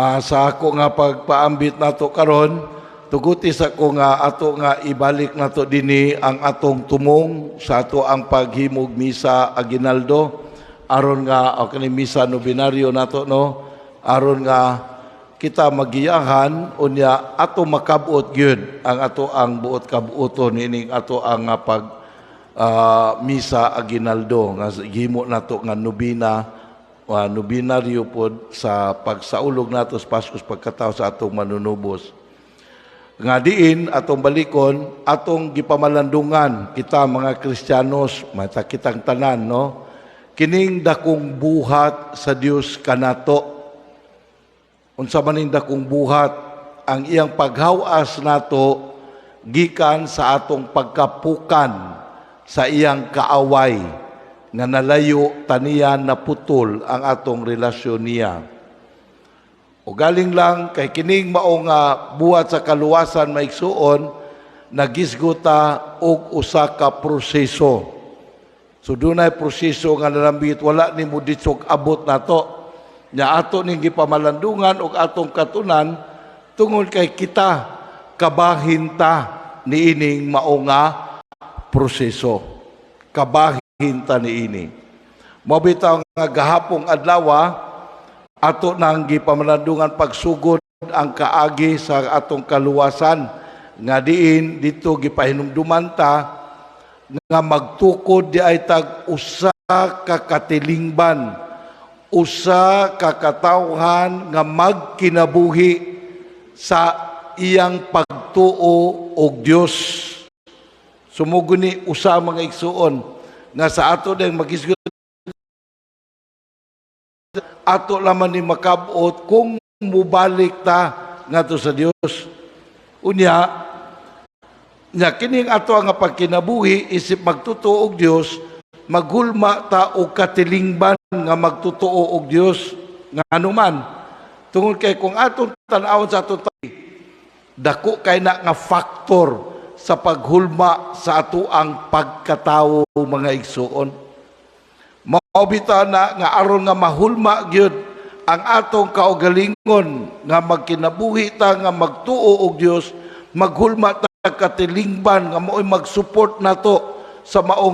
Sa ako nga pagpaambit nato karon, tuguti sa ko nga ato nga ibalik nato dinhi ang atong tumong sa ato ang paghimog misa aginaldo, aron nga o kani misa nobinaryo nato, no, aron nga kita magiyahan unya ato makabot gyud ang ato ang buot kabuoton ining ato ang nga pag misa aginaldo nga gihimo nato nga nobina, nobinaryo pod sa pagsaulog nato sa Pasko sa pagkatao sa atong Manunubos. Nga diin atong balikon atong gipamalandungan kita mga Kristiyanos, mata kitang tanan, no, kining dakong buhat sa Dios kanato. Unsa man ning dakong buhat? Ang iyang paghawas nato gikan sa atong pagkapukan sa iyang kaaway nga nalayo taniya, naputol ang atong relasyon niya. O galing lang kay kining mao nga buhat sa kaluwasan, maigsuon, nagisgota og usa ka proseso. So dunay proseso nga nalambit, wala ni mo ditsog abot nato. Nya ato ning gipamalandungan og atong katunan tungod kay kita kabahin ta niining mao nga proseso. Kabahin ta niini. Mao bitaw nga gahapong adlaw ato nang gipamalandungan pagsugod ang kaagi sa atong kaluwasan nga diin dito gipahinumduman ta nga magtukod di ay tag usa ka katilingban, usa ka katawhan nga magkinabuhi sa iyang pagtuo og Dios. Sumugo ni usa, mga igsuon, nga sa ato dayong magisgot, ato lamang ni makabot kung mubalik ta ngadto sa Dios. Unya, nya kining ato nga pagkinabuhi isip magtotoo og Dios, maghulma ta og katilingban nga magtotoo og Dios. Nga anuman, tungod kay kung atong tan-awon sa atong dako kay na nga factor sa paghulma sa ato ang pagkatawo, mga igsuon. Mao bitaw na nga aron nga mahulma gyud ang atong kaugalingon nga magkinabuhi ta nga magtuo og Dios, maghulma ta katilingban nga mao'y mag-support nato sa mao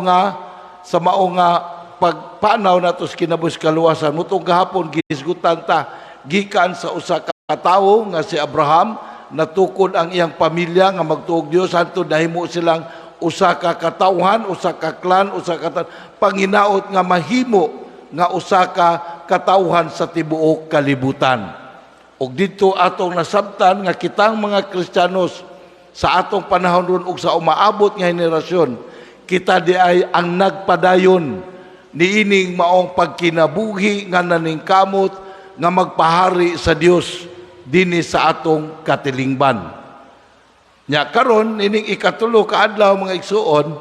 nga pagpanaw nato sa kinabuhi sa kaluwasan. Mutong gahapon gihisgutan ta gikan sa usa ka tawo nga si Abraham, natukod ang iyang pamilya nga magtuo og Dios hantod nahimo silang usa ka katawhan, usa ka clan, usa ka panginaot nga mahimo nga usa ka katawhan sa tibuok kalibutan. Ug didto atong nasabtan nga kitang mga Kristiyanos sa atong panahon ron ug sa umaabot nga henerasyon, kita di ay ang nagpadayon niining maong pagkinabuhi nga naningkamot nga magpahari sa Dios dinhi sa atong katilingban. Nya karon, ining ikatulo ka adlaw, mga igsuon,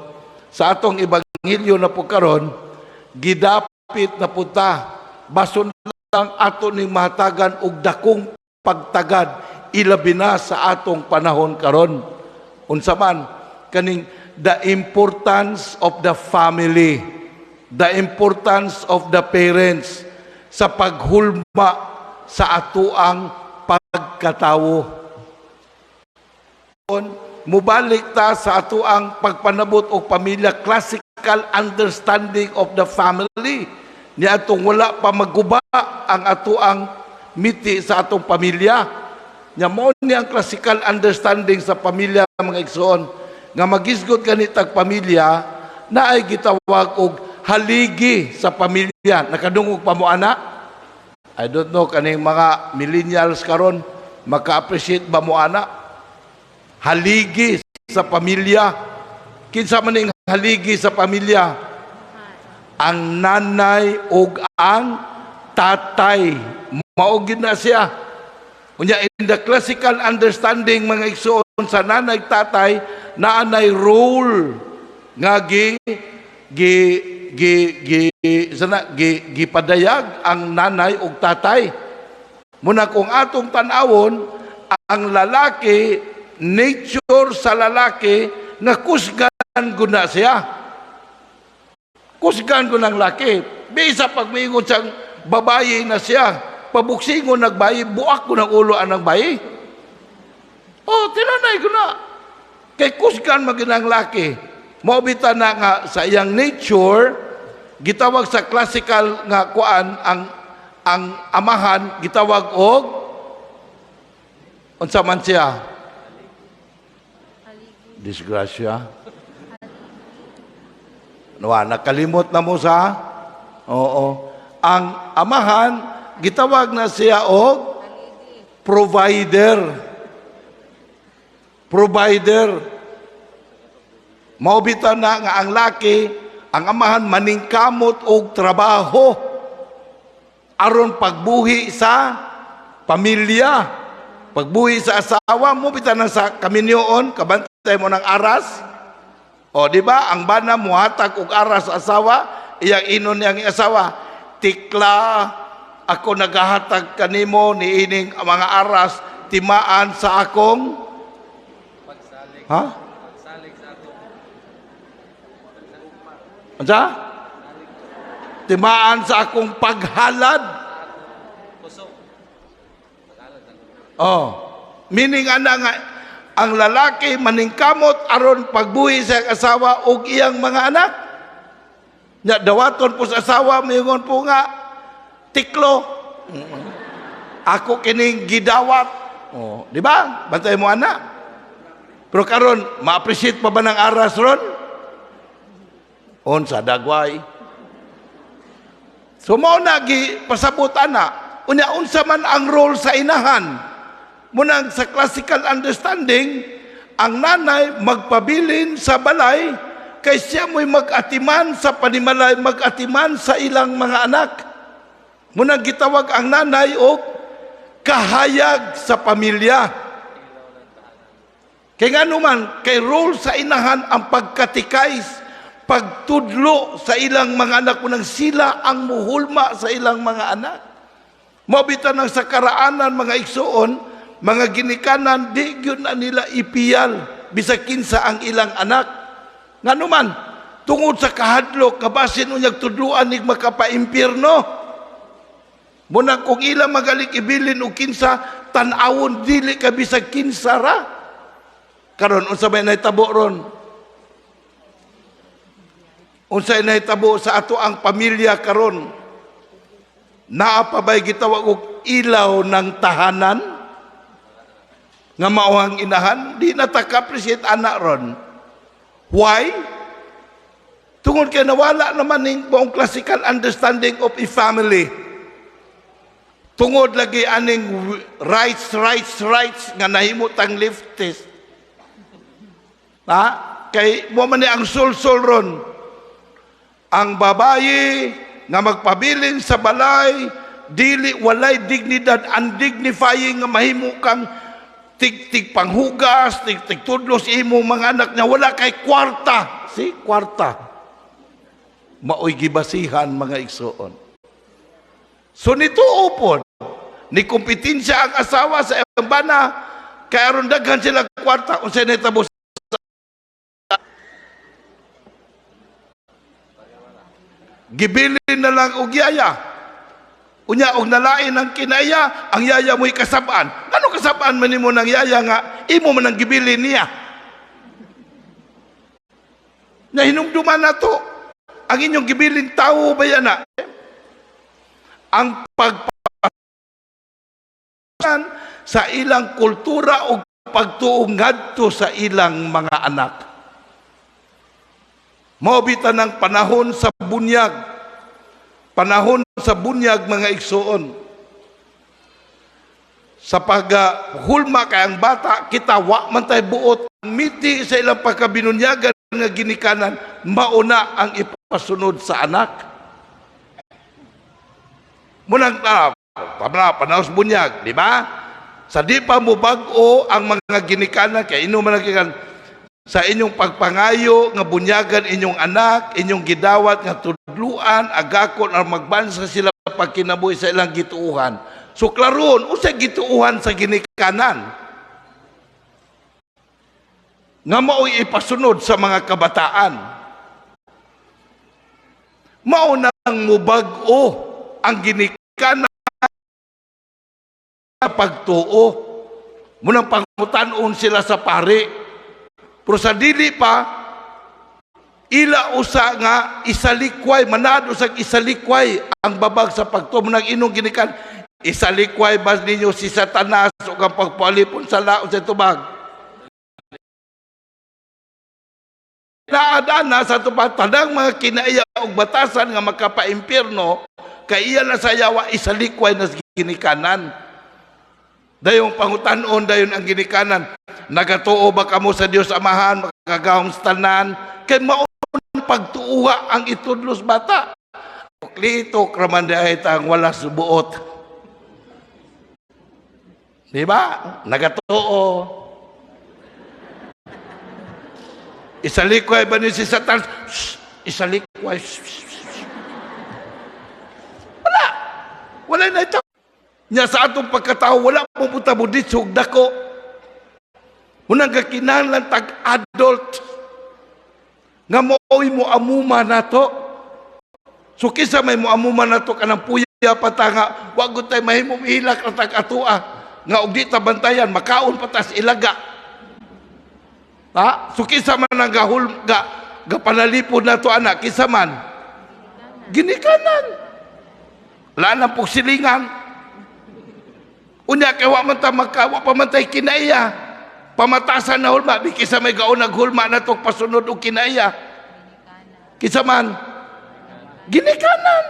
sa atong ebanghelyo na po karon, gidapit na pud ta, bason lang ato ning mahatagan og dakong pagtagad, ilabi na sa atong panahon karon. Unsa man kaning the importance of the family, the importance of the parents sa paghulma sa atoang pagkatawo. Mubalik ta sa atoang pagpanabot og pamilya, classical understanding of the family. Ni atong wala pa maguba ang atoang miti sa atong pamilya. Nya mao ni ang classical understanding sa pamilya, mga igsoon, nga magisgot gani tag pamilya na ay gitawag og haligi sa pamilya. Nakadungog pa mo ana? I don't know kaning mga millennials karon, maka-appreciate ba mo ana? Haligi sa pamilya. Kinsa man ning haligi sa pamilya? Ang nanay ug ang tatay. Mao gid na siya. Unya, in the classical understanding, mga igsuon, sa nanay tatay naanay role nga gi gi gi gi sana gi gipadayag ang nanay ug tatay. Muna kung atong tan-awon ang lalaki, nature sa lalaki nga kusgan guna siya. Kusgan ko ng laki. Bisa pag miingon siyang babaye na siya. Pabuksingon nagbayi, buak ko ng ulo anang bayi. Oh, tinanay ko na. Kay kusgan maginang laki. Mao bitaw na nga sa iyang nature, gitawag sa classical nga kuan, ang amahan gitawag og unsa man siya? Disgrasya. Nawa, nakalimot na mo sa. Oo. Ang amahan gitawag na siya og provider. Provider. Mao bitaw na nga ang laki, ang amahan maningkamot og trabaho aron pagbuhi sa pamilya. Pagbuhi sa asawa mo bitaw na sa kaminyoon, kabantay mo ng aras. O, di ba? Ang bana muhatag og aras sa asawa, iyang inon niyang asawa, "Tikla, ako nagahatag kanimo niining mga aras timaan sa akong" Pagsalig. Ha? Pagsalig sa akong Unsa? Timaan sa akong paghalad. Kusog. Paghalad ang Oh. Meaning ana nga ang lalaki maningkamot aron pagbuhi sa iyang asawa ug iyang mga anak. Nya dawaton po sa asawa, moingon po nga, "Tiklo. Ako kining gidawat." Oh, di ba? Bantay mo ana. Pero karon, ma-appreciate pa ba ng aras ron? Unsa dagway. So mao na gi pasabot ana. Unya unsa man ang role sa inahan? Munang sa classical understanding, ang nanay magpabilin sa balay kay siya mo'y mag-atiman sa panimalay, mag-atiman sa ilang mga anak. Munang gitawag ang nanay og kahayag sa pamilya. Kay ngano man, kay role sa inahan ang pagkatikais, pagtudlo sa ilang mga anak, unang sila ang muhulma sa ilang mga anak. Mao bitaw nang sa karaanan, mga igsuon, mga ginikanan, di gyud na nila ipiyal bisag kinsa ang ilang anak. Ngano man, tungod sa kahadlok, kabasin unyag tudluan nig makapaimpierno. Muna kung ilang magaling ibilin og kinsa, tan-awon dili ka bisag kinsa ra. Karon, unsa may nahitabo ron? Unsa nahitabo sa ato ang pamilya karon? Naa pa ba'y gitawag og ilaw ng tahanan? Nga mao ang inahan, di na ta ka-appreciate ana ron. Why? Tungod kay nawala naman ning buong classical understanding of a family. Tungod lagi aning rights, rights, rights nga nahimo tang leftist. Ha? Kay mo man ni ang sulsul ron. Ang babayi nga magpabilin sa balay dili walay dignidad, undignifying nga mahimo kang tig-tig panghugas, tig-tig tudlo sa imong mga anak nga wala kay kwarta. Si kwarta. Maoy gibasihan, mga igsuon. So nito upod, ni kompetensya ang asawa sa iyang bana, kay aron daghan sila kwarta, unsay nahitabo? Gibilin na lang og yaya. Unya og nalain ang kinaya, ang yaya mo'y kasab-an. Ano kasab-an man nimo ng yaya nga imo man ang gibilin niya? Na hinumduman na to, ang inyong gibilin tao ba yan na? Ang pagpasan sa ilang kultura o pagtuo ngadto sa ilang mga anak. Mao bitaw ng panahon sa bunyag. Panahon sa bunyag, mga igsuon. Sa paghulma kay ang bata, kita wa man tay buot. Ang miti sa ilang pagkabinunyagan nga ginikanan, mauna ang ipasunod sa anak. Munang panahon sa bunyag, di ba? Sa di pa mo bag-o ang mga ginikanan, kay ino man ang ginikanan, sa inyong pagpangayo nga bunyagan inyong anak, inyong gidawat nga tudluan, agakon ang magbansa sila pagkinabuhi sa ilang gituuhan. So klaron, unsay gituuhan sa ginikanan nga mao'y ipasunod sa mga kabataan? Mao nang mubag-o ang ginikanan. Pagtuo. Munang pangutan-on sila sa pari. Pero sa dili pa, ila usa nga isalikway, manado sa isalikway ang babag sa pagtuo. Munang inong ginikan, "Isalikway ba ninyo si Satanas ug ang pagpalipon sa laot sa tubag?" Naadana sa tubag, tanang mga kinaiya og batasan nga makapaimpierno, kay iya na sa yawa isalikway na sa ginikanan. Dayong pangutan-on dayon ang ginikanan. "Nagatuo ba kamo sa Dios Amahan, makagagahom sa tanan?" Kay mao pagtuuha ang itudlos bata. Litok raman diay ang wala subuot. Di ba? Nagatuo. "Isalikway ba ni si Satan?" Shh, isalikway. Shh, shh, shh. Wala. Wala na ito. Nya sa atong pagkatao, wala mo punta mo ditsog dako. Munang kakinahanglan tag adult nga mooy mo amuma nato. So kinsa may mo amuma nato kanang puya pa ta nga wa gud tay mahimong hilak ra tag atua nga og di ta bantayan makaon pa tas ilaga. Ha? So kinsa man ang gahul ga gapanalipod nato ana, kinsa man? Ginikanan. Wala nang pugsilingan. Unya kay wa man ta maka, wa pa man tay kinaiya. Pamatasan na hulma, bi kinsa may gaon naghulma na to pasunod og kinaiya? Kinsa man? Ginikanan.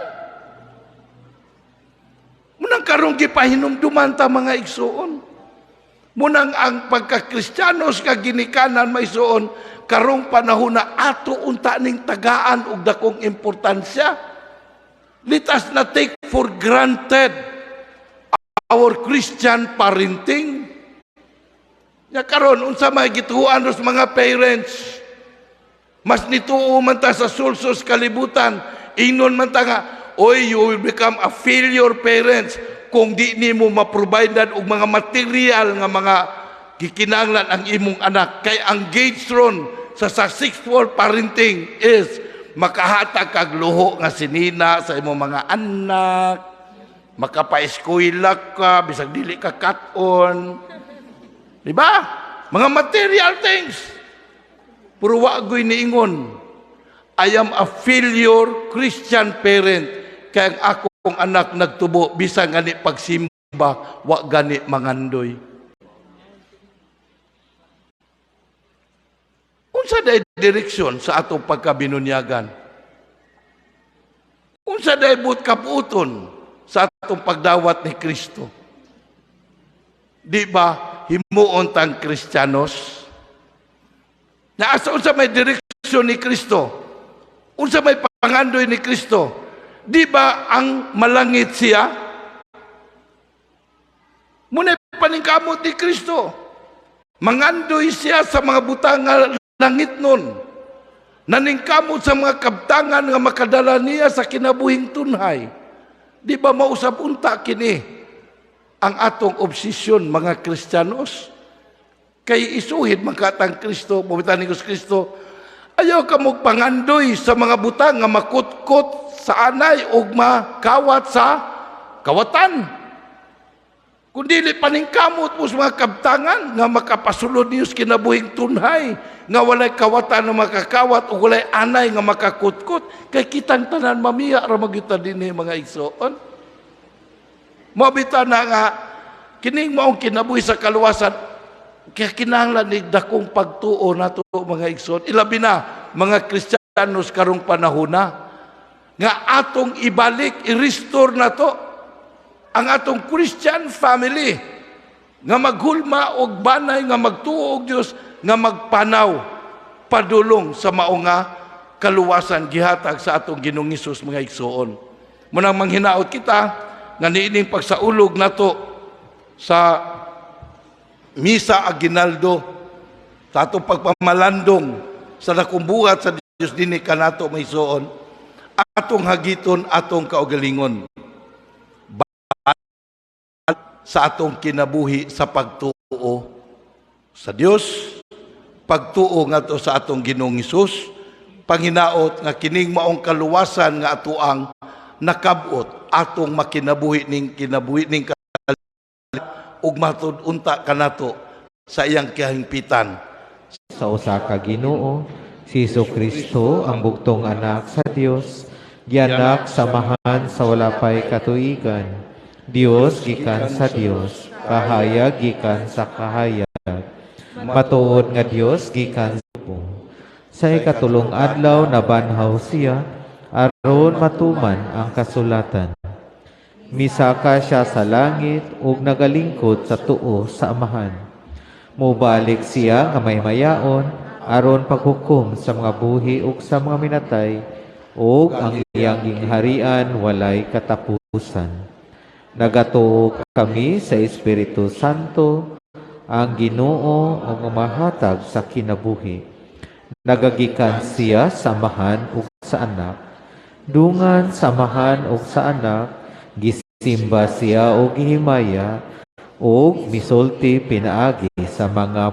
Munang karong gipahinumduman ta, mga igsuon. Munang ang pagkakristiyanos nga ginikanan may suon karong panahon na ato unta ning tagaan og dakong importansya. Let us not take for granted our Christian parenting. Ya karon unsa may gituoan sa mga parents? Mas nituo man ta sa sulsos kalibutan. Ingnon man ta nga, "Oy, you will become a failure parents kung di nimo ma-providean og mga material nga mga gikinahanglan ang imong anak." Kay ang gauge ron sa successful parenting is makahatag kag luho nga sinina sa imong mga anak, makapaeskwela ka bisag dili ka kat-on. Di ba? Mga material things. Pero wa goy niingon, "I am a failure Christian parent kay ang akong anak nagtubo bisan gani pagsimba, wa gani mangandoy." Unsa day direksyon sa atong pagkabinunyagan? Unsa day buot kabuoton sa atong pagdawat ni Kristo? Di ba himuon tang Kristiyanos? Naasa unsa may direksyon ni Kristo? Unsa may pangandoy ni Kristo? Di ba ang malangit siya? Muna paningkamot ni Kristo. Mangandoy siya sa mga butang nga langit nun. Naningkamot sa mga kabtangan nga makadala niya sa kinabuhing tunhay. Di ba mausab unta kini ang atong obsesyon, mga Kristiyanos? Kay isuhid man katang Kristo, bumitan ni Kristo, "Ayaw ka mo pangandoy sa mga butang nga makutkot sa anay ug makawat sa kawatan. Kundi paningkamot mo sa mga kabtangan nga makapasulod niyo sa kinabuhing tunhay, nga walay kawatan nga makakawat ug walay anay nga makakutkot." Kay kitang tanan mamiya ra magyud dinhi, mga igsoon. Mabita na nga kining maong kinabuhi sa kaluwasan kaya kinahanglan ni dakong pagtuo nato, mga igsoon. Ilabi na mga Kristiyanos karong panahona nga atong ibalik, i-restore nato ang atong Christian family nga maghulma og banay nga magtuo og Dios nga magpanaw padulong sa mao nga kaluwasan gihatag sa atong Ginoong Hesus, mga igsoon. Munang manghinaot kita nga niining pagsaulog nato sa Misa Aguinaldo, sa atong pagpamalandong sa dakong buhat sa Dios dinhi kanato, mga igsoon, atong hagiton atong kaugalingon sa atong kinabuhi sa pagtuo sa Dios, pagtuo ngadto sa atong Ginoong Hesus, panghinaot nga kining maong kaluwasan nga atoang nakabot atong makinabuhi ning kinabuhi ning. Ug matud unta kanato sa iyang kahimpitan. Sa usa ka Ginoo, si Kristo, ang bugtong Anak sa Dios, gianak sa Amahan sa wala pay katuigan, Dios gikan sa Dios, kahayag gikan sa kahayag, matuod nga Dios gikan sa bubong. Sa ikatulong adlaw nabanhaw siya aron matuman ang kasulatan. Misaka siya sa langit ug nagalingkod sa tuo sa Amahan. Mubalik siya nga mahimayaon aron paghukom sa mga buhi ug sa mga minatay, ug ang iyang gingharian walay katapusan. Nagatuo kami sa Espiritu Santo, ang Ginoo ang mahatag sa kinabuhi. Nagagikan siya sa Amahan ug sa Anak. Dungan sa Amahan ug sa Anak, gisimba siya og gihimaya ug misulti pinaagi sa mga